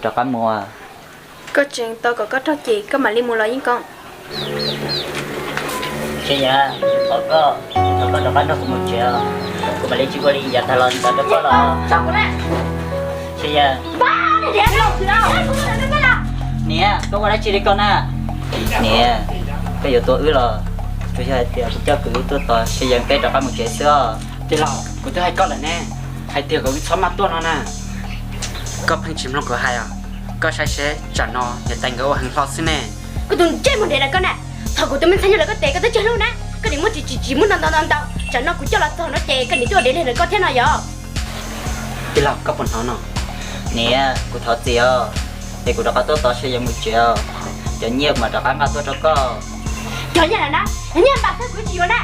rov qab mus. Koj tseem tos kom koj raug ces koj mam li mus los yeej koom. Tsev Yaj, thov koj, thov koj rov qab nrog kuv mus tsev os. Kuv mam li tsis ua li yav tag los ntawd rau koj los. Tsev Yaj. Niam, koj ua dab tsi li koj na? Niam, koj yuav tua wb los? Tsuas yog hais tias kuv coj kwv wb tuaj tos Tsev Yaj peb rov qab mus tsev xwb os. Tij laug, kuv twb hais koj lawm ne, hais tias kom wb txhob maj tuaj no na. Koj pheej tsis mloog kuv hais os. Koj saib seb tsam no niam tais nkawd ua heev hlo xwb ne. Koj tus ntsej muag ntev lawm koj na, thaum kuv tus me ntxhais nyob lawv koj tes koj twb tsis hlub na, koj niam muaj tsis tsis tsis muaj ntau ntau ntau ntau, tsam no kuv coj los txog no ces koj niam twb ua dev li lawv koj thiab no yom. Tij laug, koj puas hnov no? Niam, kuv thov txim os, es kuv rov qab tuaj tos Tsev Yaj mus tsev os, cov nyiaj kuv mam rov qab nqa tuaj rau koj. Cov nyiaj na, yog nyiaj npam xwb kuv tsis yuav na,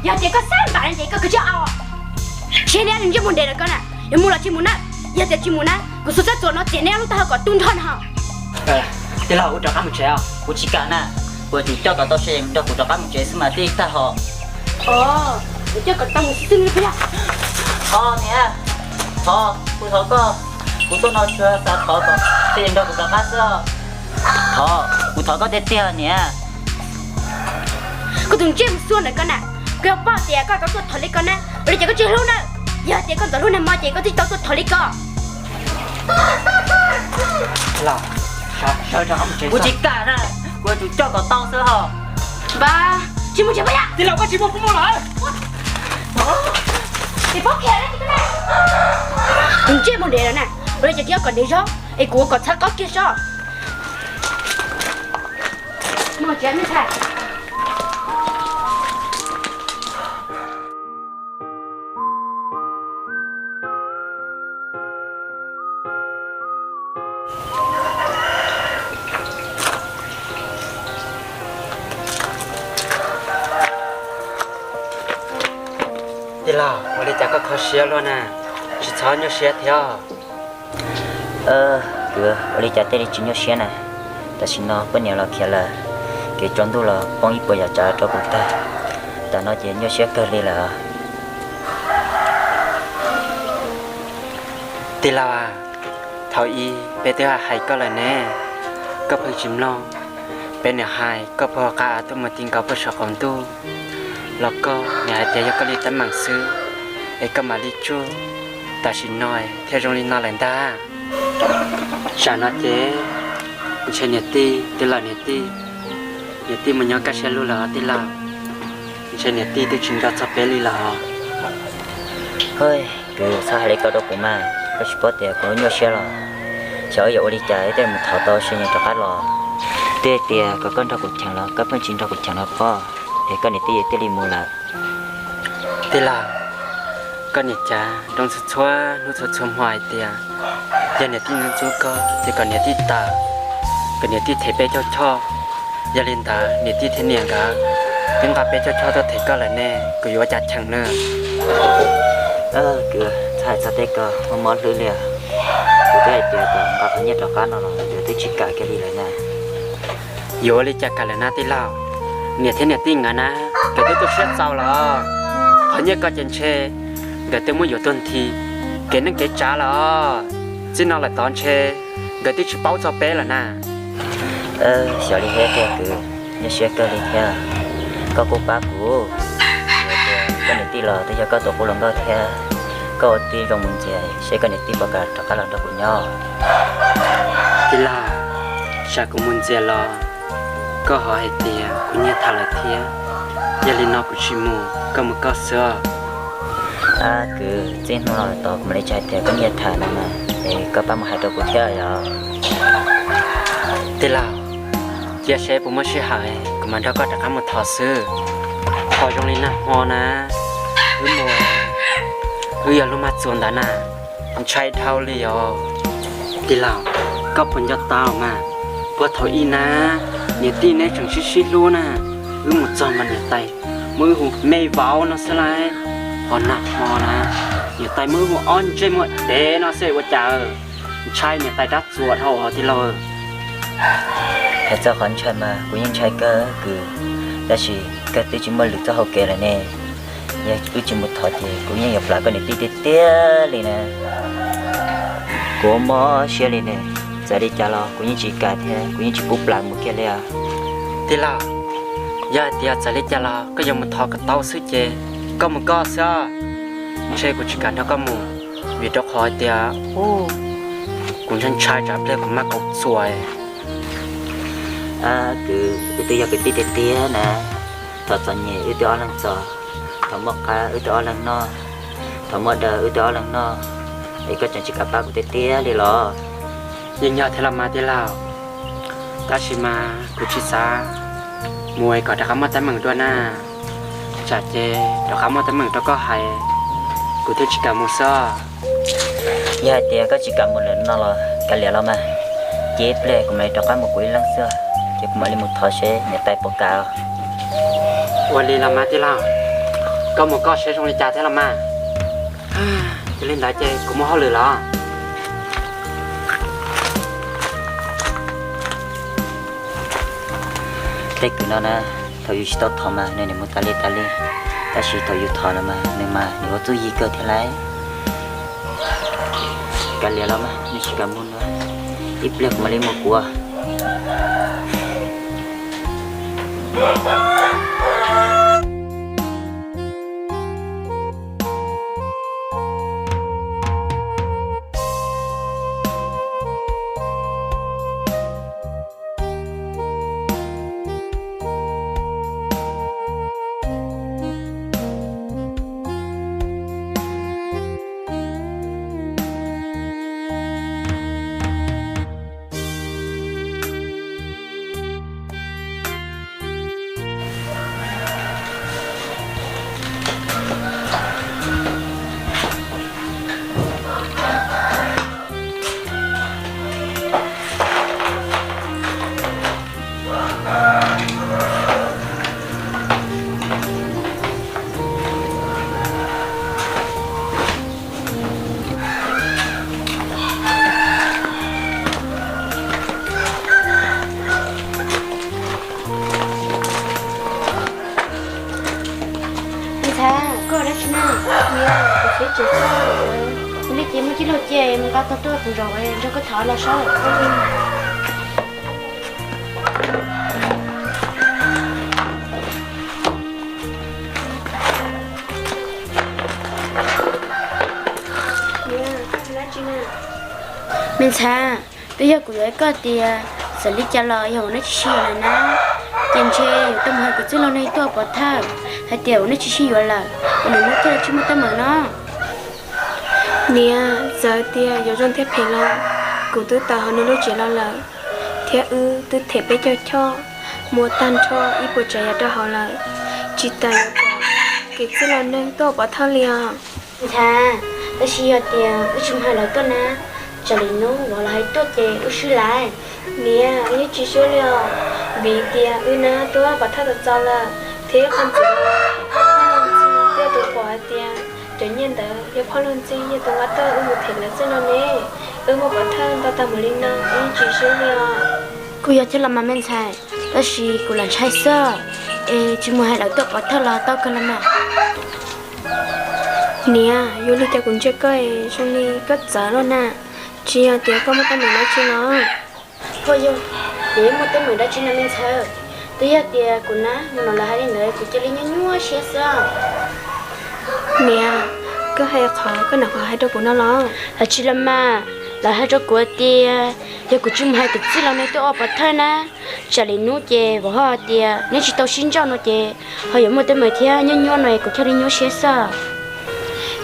yog tias koj xav npam ces koj kwv tsis au. Tsev Yaj, ntsej muag ntev lawm koj na, yuav mus los tsis mus na, yog tias tsis mus na kuv xuas txoj txuas no txiav neb ob lub taub hau kom tu nrho no. Tij laug, wb rov qab mus tsev os. Kuv tsis kam na, kuv yuav tsum coj kom tau Tsev Yaj nrog kuv rov qab mus tsev xwb mas thiaj tag hom. Os, kuv coj kom tau mus xwb xwb li puas yog? Thov niam, thov, kuv thov koj, kuv tuaj no tsuas xav thov kom Tsev Yaj nrog kuv rov qab xwb os. Thov, kuv thov koj tiag tiag niam. Koj tus ntsej muag xuav ntawm koj na, koj yog paub tias koj tau tuaj thov li ko na, ua li cas koj tsis hlub na? Yog tias koj ntxov hlub nag hmo ces koj twb tau tuaj thov li ko. Kuv tsis kam na, kuv yuav tsum coj kom tau xwb ho. Npam, tsis mus tsis mus yam. Tij laug, koj tsis mus kuv mus lawm. Tus ntsej muag ntev lawm na, ua li cas tsis kom ntev zog es kuv ua kom txhawb qhov kiag sob. Tij laug, ua li cas koj kho siab luaj na, tsis txhob nyuaj siab thiab. Kwv, ua li cas thiaj li tsis nyuaj siab na? Tam sim no poj niam los khiav lawm, kev tsaus ntuj los poob ib puas yam tsav rau kuv tag, tam no ces nyuaj siab kawg li lawm. Tij laug, thaum ub peb twb hais koj lawm ne, koj pheej tsis mloog. Peb niam hais koj puag qab tuaj mus ti nkaus puag saum qaum ntuj los koj niam hais tias yog koj li teeb meem xwb, es koj mam li tsuj. Tam sim no thiaj zoo li no lawm ntag. Tsam no ces ntshe niam tij twb lawm niam tij, niam tij mus nyob kaj siab lug lawm tij laug. Ntshe niam tij twb tsis nco txog peb li lawm. Kwv, txhob hais li ko rau kuv mas, koj tsis paub tias kuv nyuaj siab los? Xyov yuav ua li cas thiaj mus thov tau Tsev Yaj rov qab los. Twb tias kom koj nrog kuv cheem los koj pheej tsis nrog kuv cheem los pob, es koj niam tij thiaj li mus lawm. Tij laug, koj niam cav nroo txhua txhua hnub txhua txhua hmo hais tias yog niam tij ntxub ntxub koj ces kom niam tij tawm, kom niam tij them peb caug choj. Yog li ntawd niam tij thiab niam nkawd twb nqa peb caug choj tuaj them koj lawm ne, kuv yuav ua cas cheem na? Kwv, txhob hais txog tej ko mob mob hlwb li os. Kuv twb hais tias kom nqa qhov nyiaj rov qab no los nkawd twb tsis kam kiag li lawm na. Yuav ua li cas kam lawm na tij laug? Niam thiab niam tij nkawd na, nkawd twb tu siab txaus lawm. Qhov nyiaj ko ces ntshe nkawd twb muab yuav tuag nthi kev neej kev tsav lawm. Txij no lawm tod ntshe nkawd twb tsis paub txog peb lawm na. Xyov li thiab tiag kwv, nyuaj siab kawg li thiab. Koj kuj pab kuv, vim tias koj niam tij los twb yog koj tus qub hluas nkauj thiab. Koj ua tib zoo mus ntxias seb koj niam tij puas kam rov qab los nrog kuv nyob. Tij laug, tsam kuv mus ntxias los koj ho hais tias kuv nyiag tham lawm thiab. Yog li no kuv tsis mus, koj mus koj xwb. Kwv, txij hnub no tod kuv mam li tsis hais tias koj nyiag tham no mas, es koj pab mus hais rau kuv thiab yom. Tij laug, cia seb puas muaj sij hawm kuv mam nrog koj rov qab mus thov xwb. Ho zoo li nag hmo na, wb mus, wb yog lub maj txuas ntawd na, ntshai dhau li os. Tij laug, koj puas nco tau mas, puag thaum ub na, niam tij neb tseem sib sib hlub na, wb mus txog mas niam tais muab wb hu me vauv no xwb lauj. Ho nag hmo na, niam tais muab wb hu ob ntsej muag dev no xwb ua cas, ntshai niam tais rab txuas dhau os tij laug. Hais txog qhov ntshai mas kuv yeej ntshai kawg kwv, tab sis koj twb tsis muaj lwm txoj hau kev lawm ne. Yog wb tsis mus thov ces kuv yeej yuav plam koj niam tij tiag tiag li na. Kuv mob siab li ne. Txawm li cas los kuv yeej tsis kam thiab kuv yeej tsis pub plam mus kiag li os. Tij laug, yog hais tias txawm li cas los koj yuav mus thov koj tau xwb ces koj mus koj xwb. Ntshe kuv tsis kam nrog koj mus, vim rau qhov hais tias kuv ntshai ntshai tsam pliag kuv maj kaum txuas. Kwv, wb twb yog kwv tij tiag tiag na. Thaum txom nyem wb twb ob leeg txom, thaum muaj qab wb twb ob leeg noj, thaum muaj daw wb twb ob leeg noj, es koj tseem tsis kam pab kuv tiag tiag li los? Yeej yog thiab los mas tij laug, tab sis mas kuv tsis xav mus es kom rov qab muaj teeb meem dua na. Tsam ces rov qab muaj teeb meem rau koj hais, kuv thiaj tsis kam mus xwb. Yog hais tias koj tsis kam mus lawm no los kav liam los mas, ces ib pliag kuv mam li rov qab mus kuv ib leeg xwb, ces kuv mam li mus thov seb niam tais puas kam. Ua li los mas tij laug, koj mus koj seb zoo li cas thiab los mas. Yog li ntawd ces kuv muaj hauj lwm los. Tej kwv no na, thaum yus tsis tau thov mas nws niaj mus tas li tas li, tab sis thaum yus thov no mas nws mas nws ua txuj yig kawg thiab lauj. Kav liam los mas, nws tsis kam mus no, ib pliag kuv mam li mus kuv. Me ntxhais, koj ua dab tsi na? Kuv siab tsis txawj, kuv li ces muaj tij laug cia mus nqa tog tuaj kuv zov nrog koj thov los saib. Me ntxhais, twb yog kuv yuav koj tias, txawm li cas los yog kuv neb tsis sib yuav lawm na, ces ntshe yuav tau mus hais kuv txwj laug neeg tuaj pov thawj hais tias kuv neb tsis sib yuav lawm, kuv niam muab kiag tsis muaj teeb meem no. Niam, txawm tias yuav zoo thiab phem los kuv twb tawm hauv nws lub tsev los lawm, thiab wb twb them peb caug choj muaj tag nrho ib puas tsav yam rau hauv lawm, tsis tas yuav kom kev txwj laus neeg tuaj pov thawj li os. Ntxhais, tab sis yog tias wb tsis mus hais lawv tuaj na, tsam lwm hnub vauv lawv hais tuaj ces wb swb lawm. Niam, wb yeej tsis swb li os, vim tias wb nab tuaj pov thawj txaus txaus lawm, thiab qhov ntxiv, phauj Luj Ntxhi twb pom hais tias cov nyiaj ntawd yog phauj Luj Ntxhi yog tus nqa tuaj wb mus them lawv xwb no ne. Wb muaj pov thawj ntau tag mus li no wb yeej tsis swb li os. Kuj yog thiab los mas me ntxhais, tab sis kuv lam ntshai xwb, es tsis mus hais lawv tuaj pov thawj los tau kawg los mas. Niam, yuav li cas kuv ntsia koj es zoo li koj txawv loj na, tsis yog tias koj muaj teeb meem dab tsi los? Phauj Yug, kuv yeej muaj teeb meem dab tsi no me ntxhais, twb yog tias kuv nab mus no lawv hais li ntawd kuv cia li nyuaj nyuaj siab xwb. Niam, koj hais qhov koj nyuam qhuav hais rau kuv no los? Tsis los mas, lawv hais rau kuv tias yog kuv tsis mus hais tus txwj laus neeg tuaj ua pov thawj na, tsam lwm hnub ces vauv ho hais tias neb tsis tau sib ntsaj no ces ho yuav muaj teeb meem thiab nyuaj nyuaj no es kuv thiaj li nyuaj siab xwb.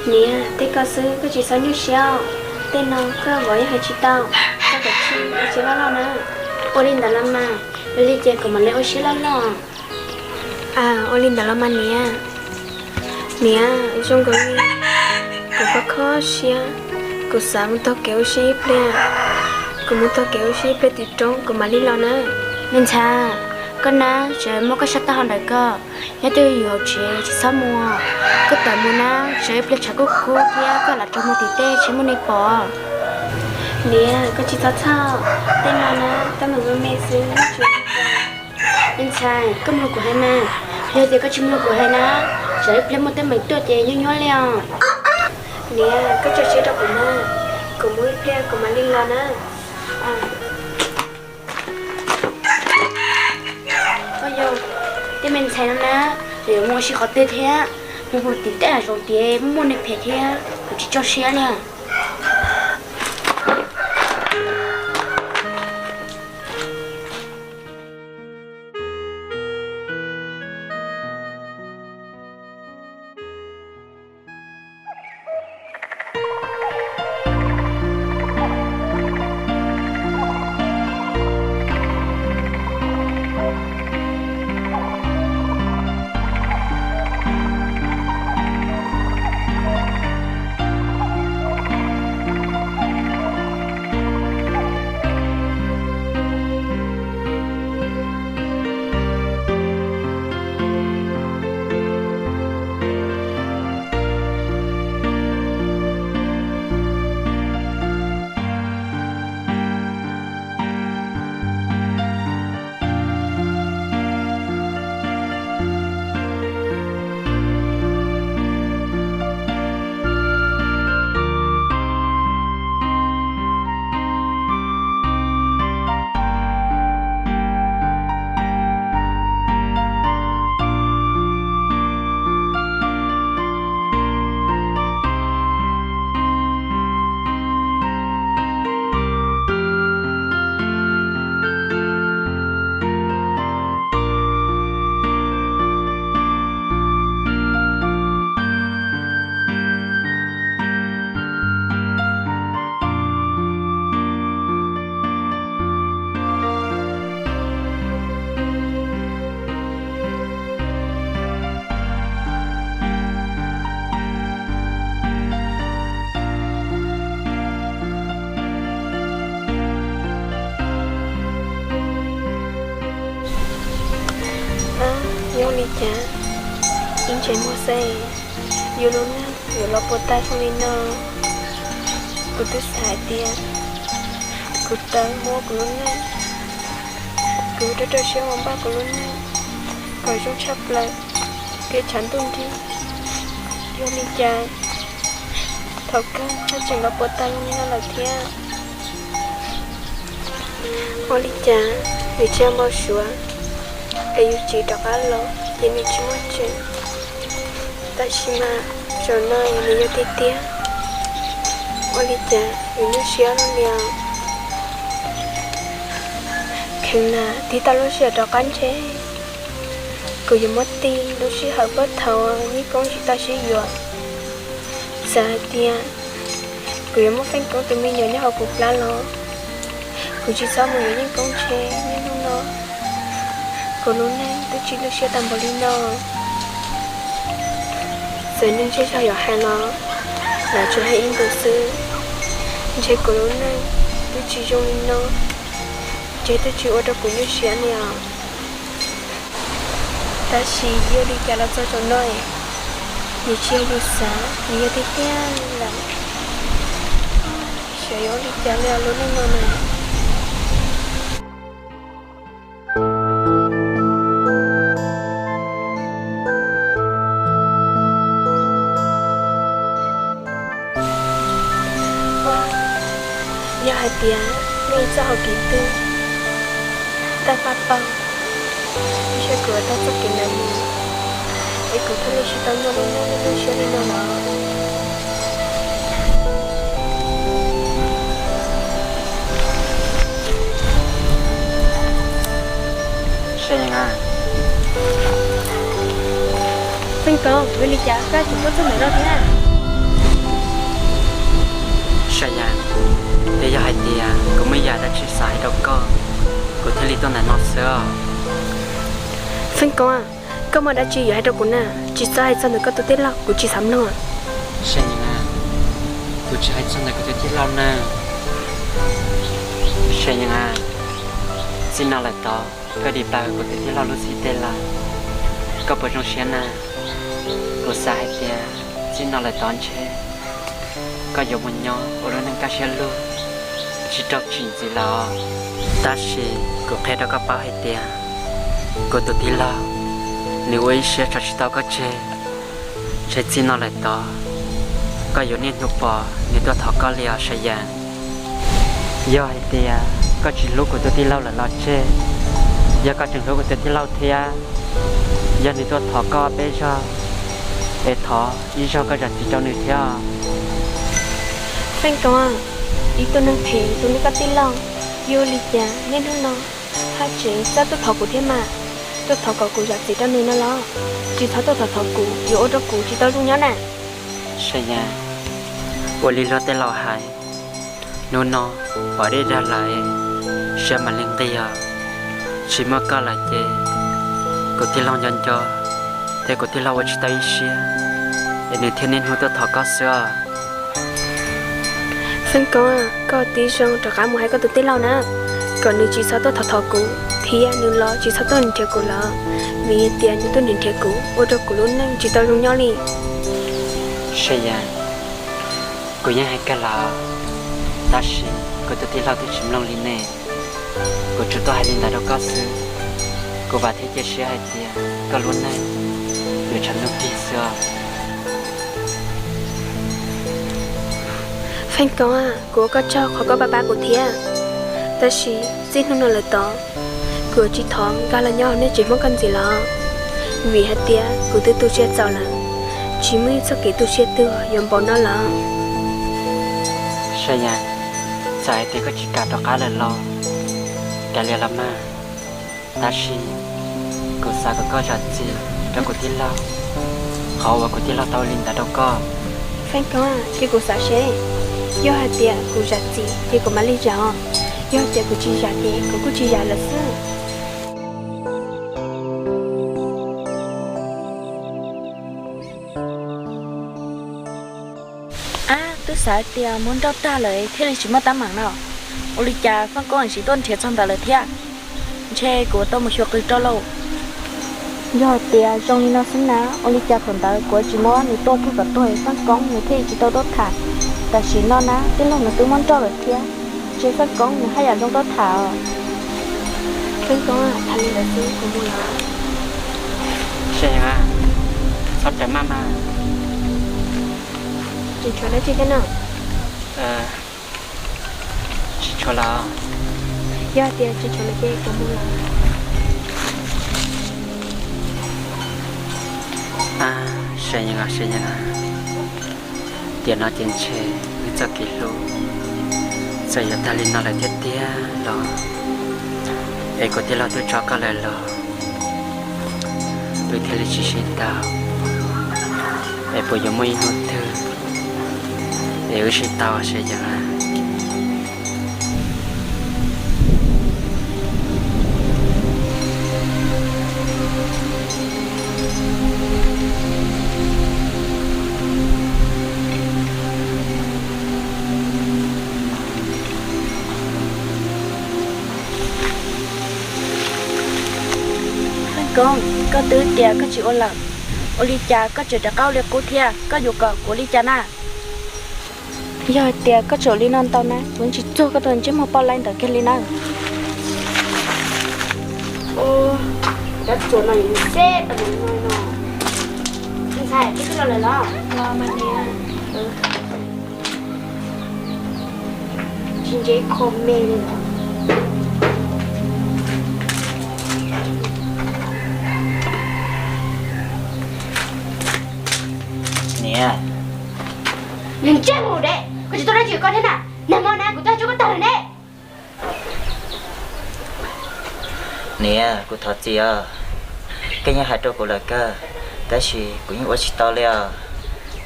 Niam, tej koj xwb koj tsis txhob nyuaj siab, tej no koj vauv yeej hais tsis tau, koj kav tsij ua siab loj loj na. Ua li ntawd los mas, yog li ces kuv mam li ua siab loj loj. Ua li ntawd los mas niam. Niam, zoo nkaus li kuv kho kho siab, kuv xav mus taug kev ua si ib pliag, kuv mus taug kev ua si ib pliag tim roob kuv mam li los na. Me ntxhais, koj nab tseem muab koj sab taub hau ntawm koj, nyob twj ywm hauv tsev tsis txhob mus, koj tawm mus na, tsam ib pliag tshav kub kub thiab koj lam raug mus tim tej tsis muaj neeg pom. Niam, koj tsis txhob txhawj, tej no na teeb meem me me xwb. Me ntxhais, koj mloog kuv hais mas, yog tias koj tsis mloog kuv hais na, tsam ib pliag muaj teeb meem tuaj ces nyuaj nyuaj li os. Niam, koj tso siab rau kuv na, kuv mus ib pliag kuv mam li los na. Tej me ntxhais no na, lawv yuav mus ua si qhov twg thiab? Mus mus tim tej hav zoov tias muaj muaj neeg phem thiab, kuv tsis tso siab li. Yog li cas ib ntsais muag xwb, yus lub neej yuav los puas tag zoo li no? Kuv twb xav hais tias kuv tau muab kuv lub neej, kuv rau rau siab mus npaj kuv lub neej kom zoo tshaj plaws, kev tshav ntuj nrig. Yog li cas thaum kawg tseem los puas tag zoo li no lawm thiab? Ua li cas vim tsis npau suav es yus tsis rov qab los ces nws tsis muaj tseeb. Tab sis mas zaum no nws yog tiag tiag. Ua li cas yus nyuaj siab luaj li os? Kheev na, tig tau lub sij hawm rov qab ntshe kuv yuav muab tig lub sij hawm puag thaum Yeej Koob tsis tau sib yuav. Txawm hais tias kuv yuav muaj Feej Koob tus me nyuam nyob hauv kuv plab los kuv tsis txhob mus yuav Yeej Koob ntshe niaj hnub no kuv lub neej twb tsis lwj siab tag npaum li no. Txawm neeg zej zog yuav hais los lawv tsuas hais ib ntus xwb, ntshe kuv lub neej twb tsis zoo li no, ntshe twb tsis ua rau kuv nyuaj siab li os. Tab sis yog li cas los txog zaum no es nws tsis yog yus xav, nws yog tiag tiag lawm. Xyov yuav ua li cas li lub neej no na. Yog hais tias muaj ib txoj hau kev twg tawg paj paug, ib sab kuv tau txoj kev ntawd mus, es kuv thiaj li tsis tau nyuaj lub neej lub siab li no los. Feej Koob, vim li cas koj tseem tuaj txog ntawm no thiab? Sav Yas, twb yog hais tias kuv muaj yam dab tsi xav hais rau koj, kuv thiaj li tuaj ntawm no xwb os. Feej Koob, koj muaj dab tsi yuav hais rau kuv na? Tsis txhob hais txog ntawm koj tus tij laug, kuv tsis xav mloog. Sav Yas, kuv tsis hais txog ntawm kuv tus tij laug na. Sav Yas, txij no lawm tod koj dim pab kuv tus tij laug lub txim tej lawm, koj puas zoo siab na? Kuv xav hais tias txij no lawm tod ntshe koj yuav mus nyob ua lub neej kaj siab lug, tsis raug tsim ntxiv lawm os. Tab sis kuv qhia rau koj paub hais tias kuv tus tij laug nws ua ib siab tso tsis tau koj tseg, ntshe txij no lawm tod koj yuav niaj hnub pom nws tuaj thov koj li os Sav Yas. Yog hais tias koj tsis hlub kuv tus tij laug lawm los tseg, yog koj tseem hlub kuv tus tij laug thiab, Yog nws tuaj thov koj peb zaug, es thov ib zaug koj zam txim rau nws thiab. Feej Koob, ib tug neeg phem tus li koj tij laug, yuav ua li cas niaj hnub no haj tseem xav tuaj thov kuv thiab mas? Tuaj thov kom kuv zam txim rau nws no los? Tsis txhob tuaj thov thov kuv, yuav ua rau kuv tsis tau zoo nyob na. Sav Yas, ua li luag tej laus hais, hnub no pom dej dag lawm, siab mam li nqig os. Tsis muaj koj lawm ces kuv tij laug nco nco, thiab kuv tij laug ua tsis tau ib siab, es nws thiaj niaj hnub tuaj thov koj xwb os. Feej Koob, koj tib zoo rov qab mus hais koj tus tij laug na, kom nws tsis txhob tuaj thov thov kuv, thiab nws los tsis txhob tuaj nrhiav kuv lawm, vim hais tias nws tuaj nrhiav nrhiav kuv ua rau kuv lub neej tsis tau zoo nyob li. Sav Yas, kuv yeej hais kawg lawm, tab sis kuv tus tij laug twb tsis mloog li ne. Kuv tsuas tuaj hais li ntawd rau koj xwb, kuv vam thiab cia siab hais tias koj lub neej yuav tshav ntuj plig xwb os. Feej Koob, kuv ua koj tsaug qhov koj pab pab kuv thiab, tab sis txij hnub no lawm tod, kuv yuav tsis thov nkag los nyob hauv nej tsev Hmoob koj ntxiv lawm, vim hais tias kuv twb tu siab txaus lawm, tsis muaj ib txoj kev tu siab twg yuav npaum no lawm. Sav Yas, txawm hais tias koj tsis kam rov qab lawm los kav liam los mas, tab sis kuv xav kom koj zam txim rau kuv tij laug qhov uas kuv tij laug tau ua li ntawd rau koj. Feej Koob, cia kuv xav seb, yog hais tias kuv zam txim ces kuv mam li zam os, yog hais tias kuv tsis zam ces kuv kuj tsis zam lawm xwb. Ab, twb xav tias muab nrauj tag lawm thiaj li tsis muaj teeb meem no, ua li cas Feej Koob tseem tuaj nrhiav txog ntawd lawm thiab? Ntshe kuv tau mus xyuas qw rau lauj. Yog hais tias zoo li no xwb na, ua li cas thaum ntawd kuv tsis muab nws tua kiag kom tuag, Feej Koob nws thiaj tsis tau tuaj tham? Tam sim no na tij laug nws twb muab nrauj lawm thiab, ntshe Feej Koob nws haj yam zoo tuaj tham os. Feej Koob, tham li ntawd xwb kuv mus lawm. Txhob rawm maj mas. Tsis tshuav dab tsi thiab no? Tsis tshuav los? Yog tias tsis tshuav no ces kuv mus lawm. Sav Yas, Sav Yas, tiam no ces ntshe wb txoj kev hlub txawm yuav tag li no lawm thiab tiag los, es kuv tij laug twb tso koj lawm los wb thiaj li tsis sib tau, es puas yuav muaj ib hnub twg es wb sib tau, Sav Yas? Feej Koob, koj twb tias koj tsis ua lawm, ua li cas koj tseem rov qab ua li qub thiab? Koj yuav kom kuv ua li cas na? Yog hais tias koj tseem ua li no ntau na, kuv tsis txuag koj tus ntsej muag poj laib ntawd kiag li na. Ua, cov txuas no yus xeb tau mus no no. Ntxhais, twb twb los lawm los? Los mas niam. Tsis ntse kho me li lawm. Niam. Nws ntsej mus de, koj tsis tuaj dab tsi koj thiab na? Nag hmo na kuv twb hais rau koj tag lawm ne. Niam, kuv thov txim os. Koj yeej hais rau kuv lawm kawg, tab sis kuv yeej ua tsis tau li os.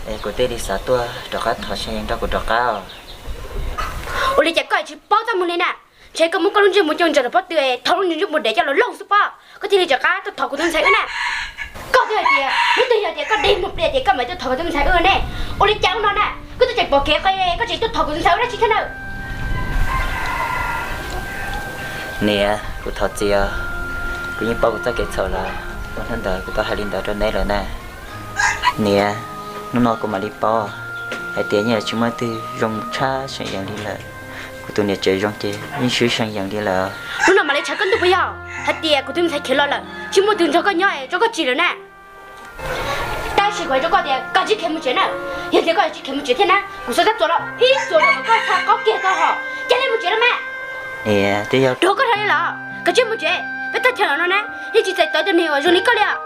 Es kuv thiaj li xav tuaj rov qab thov Sav Yas nrog kuv rov qab os. Ua li cas koj tsis paub txaj muag li na? Ntshe koj muab koj lub ntsej muag coj ntsaws rau pob tw, thau lub ntsej muag dam coj los looj xwb pob. Koj thiaj li rov qab tuaj thov kuv tus ntxhais wb na. Koj twb hais tias hnub twg yog tias koj de muag plias ces koj mam tuaj thov kuv tus ntxhais wb ne. Ua li cas hnub no na, koj twb tseem pom kev, koj tseem tuaj thov kuv tus ntxhais wb dab tsi thiab na? Niam, kuv thov txim os. Kuv yeej paub kuv txoj kev txhaum lawm, uas hnub ntawd kuv twb hais li ntawd rau neb lawm na. Niam, hnub no kuv mam li paub hais tias yeej yuav tsis muaj leej twg zoo tshaj Sav Yas li lawm. Kuv tus niam tsev zoo ces yeej swb Sav Yas li lawm. Hnub no mam li tshav koj ntuj puas yog? Hais tias kuv tus ntxhais khiav los lawm, tsis muaj leej twg nrog koj nyob, tso koj tsis lawm na. Tab sis kuv hais rau koj tias koj tsis khiav mus tsev na. Yog tias koj tsis khiav mus tsev thiab na, kuv xav tab txuas los ib txuas los kom koj txha qaub kiag koj hos. Cia li mus tsev los mas. Niam, twb yog rau koj dhau li los, koj cia li mus tsev, peb tag chaw los no na, yeej tsis txais tau tus neeg uas zoo li koj li os.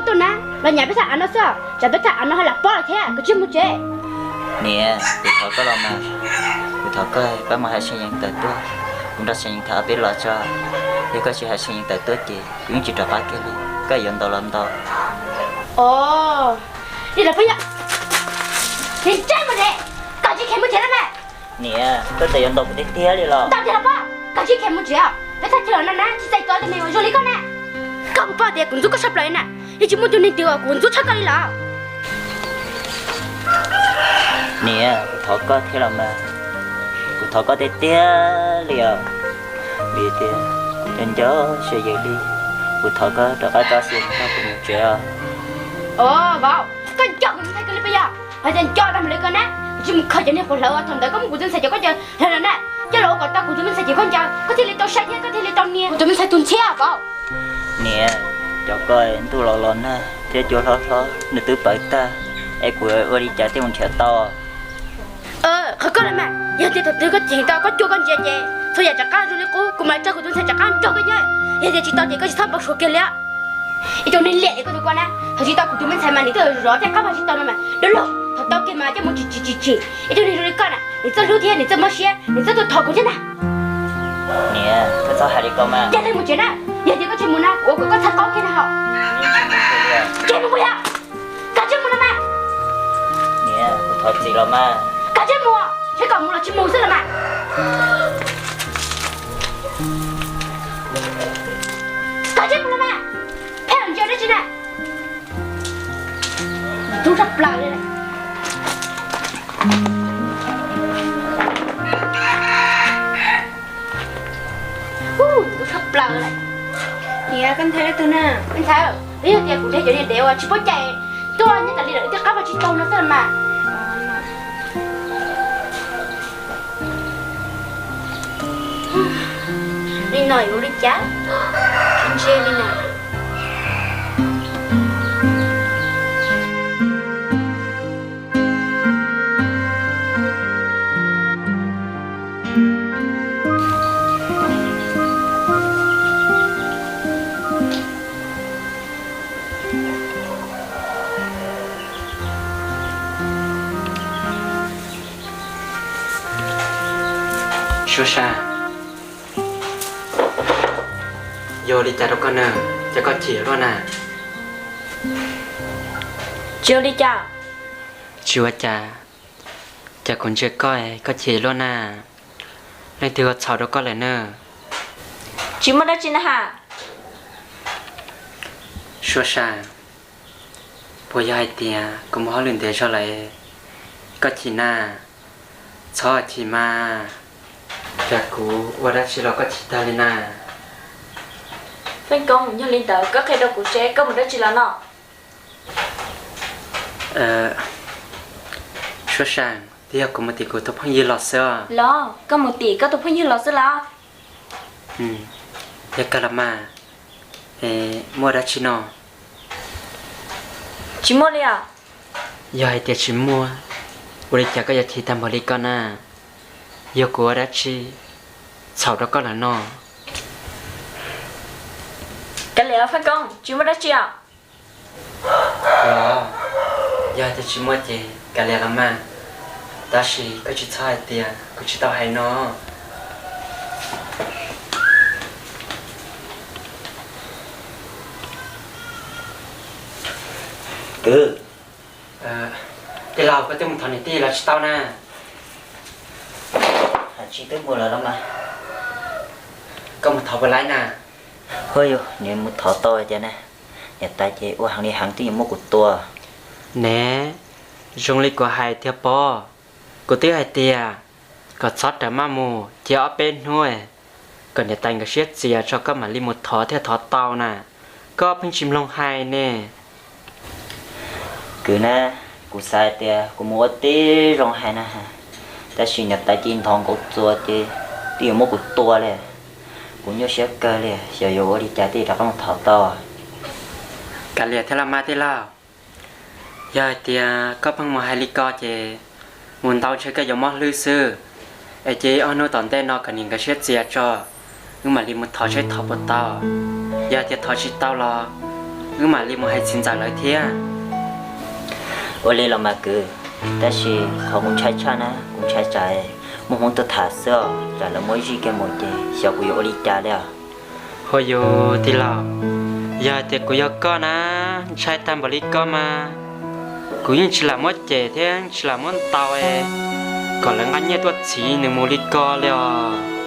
Tuaj na, los nyav peb thaj av no xwb, tsam peb thaj av no ho lam pob lawm thiab, koj cia li mus tsev. Niam, kuv thov koj los mas, kuv thov koj pab mus hais Xeev Yees tawm tuaj, kuv nrog Xeev Yees tham ob peb los tso. Yog koj tsis hais Xeev Yees tawm tuaj ces kuv yeej tsis rov qab kiag li, koj yuav ntaus los ntaus. Os, li los peb yog, niam, ntshai mus tsev, koj tsis kheev mus tsev na. Niam, koj tseem yuav ntaus kuv tiag tiag li los? Ntau tiag los pob, koj tsis kheev mus tsev os, peb thaj chaw no na tsis txais tua tus neeg uas zoo li koj na. Koj puas paub tias kuv ntxub koj tshaj plaws na, yeej tsis muaj tus neeg twg uas kuv ntxub tshaj koj li los. Niam, kuv thov koj thiab los mas, kuv thov koj tiag tiag li os, vim tias nco nco Xeev Yees li, kuv thov koj rov qab tso Xeev Yees nrog kuv mus tsev os. Os, vauv, koj nco kuv tus ntxhais kawg li puas yog? Hais tias nco tag mus li koj na, koj tsis mus khaws cov niag quav hlawv uas thaum ntawd koj muab kuv tus ntxhais cov khaub ncaws hlawv lawm na, coj los ua kom tau kuv tus me ntxhais cev khaub ncaws, koj thiaj li tau sai thiab koj thiaj li tau nias kuv tus me ntxhais tus ntxhiab vauv. Niam, cov koj ntuj los los nag thiab cua hlob hlob nws twb pawv tag, es kuv ua li cas thiaj mus nrhiav tau? Qhov koj los mas, yog tias thaum twg koj cheem tau koj cua koj ntsia ces txhua yam rov qab zoo li qub, kuv mam li tso kuv tus ntxhais rov qab nrog koj nyob. Yog tias tsis tau ces koj tsis txhob npau suav kiag li. Ib tug neeg liam li koj tus ko na, thaum tsis tau kuv tus me ntxhais mas nws twb zov thiab qab vag tsis tau no mas dub lug, thaum tau kiag mas coj mus tsim tsim tsim tsim. Ib tug neeg zoo li koj na, nws txawj hlub thiab nws txawj mob siab, nws txawj tuaj thov kuv thiab na. Niam, koj txhob hais li ko mas. Cia li mus tsev na, yog tias koj tsis mus na kuv ua kom koj txhawj qaug kiag na ho. Cia li mus yom. Koj tsis mus los mas. Niam, kuv thov txim los mas. Koj tsis mus, saib kom mus los tsis mus xwb los mas. Koj tsis mus los mas. Pheej ntsia dab tsi na. Ntxub tshaj plaws li. Ntxub tshaj plaws li. Niam, koj nthe leej twg na? Me ntxhais, twb yog tias kuv nthe cov niag dev uas tsis paub cai tuaj nyob tas li lawm thiaj qab vag tsis tau no xwb los mas. Li no yuav ua li cas? Tsis ntse li na. Suab Sa, yog ua li cas rau koj na, cas koj chim luaj na? Tsis ua li cas. Tsis ua cas, cas kuv ntsia koj, koj chim luaj na? Leej twg ua txhaum rau koj lawm na? Tsis muaj dab tsi na has. Suab Sa, puas yog hais tias kuv muaj hauj lwm ntev zog lawm koj chim na? Txhob chim mas, cas kuv ua dab tsi los koj chim tag li na? Feej Koob, yog li ntawd koj qhia rau kuv seb koj mus dab tsi los no? Suab Sa, twb yog kuv mus tim kuv tus phooj ywg los xwb os. Los koj mus tim koj tus phooj ywg los xwb los? Yog kawg los mas, muaj dab tsi no? Tsis muaj li os. Yog hais tias tsis muaj, ua li cas koj yuav chim tag npaum li koj na? Yog kuv ua dab tsi txhaum rau koj lawm no? Kav liam Feej Koob, tsis muaj dab tsi os. Los, yog hais tias tsis muaj ces kav liam los mas, tab sis koj tsis txhob hais tias kuv tsis tau hais no. Kwv, tij laug, koj twb mus thov niam tij los tsis tau na? Hais tsis twb mus lawm los mas. Koj mus thov puas laib na? Huaj yog nws mus thov tau tiag na, niam tais ces ua heev li heev twb yuav muab kuv tua. Ne, zoo li kuv hais tiag pob, kuv twb hais tias kom txhob rawm maj mus cia ob peb hnub, kom niam tais nkawd siab txias tso koj mam li mus thov thiaj thov tau na, koj pheej tsis mloog hais ne. Kwv na, kuv xav hais tias kuv mus ua tib zoo hais na, tab sis niam tais cia li nthos nkaus txuas ces twb yuav muab kuv tua li. Kuv nyuaj siab kawg li, xyov yuav ua li cas thiaj rov qab mus thov tau. Kav liam thiab los mas tij laug, yog hais tias koj pheej mus hais li ko ces mus ntau ntshe koj yuav mob hlwb xwb. Es cia ob hnub tom ntej no kom niam nkawd siab txias tso, wb mam li mus thov seb thov puas tau. Yog tias thov tsis tau los wb mam li mus hais txiv ntxawm lawv thiab. Ua li los mas kwv, tab sis qhov kuv ntshai tshaj na, kuv ntshai tsam muaj hmoob tuaj tham xwb os, tsam lawv muab zij kiag mus ces xyov kuv yuav ua li cas li os. Huaj yug tij laug, yog hais tias kuv yog koj na, ntshai tag npaum li koj mas kuv yeej tsis lam muab cem thiab tsis lam muab ntaus kom lawv nqa nyiaj tuaj txhiv nws mus li ko li os.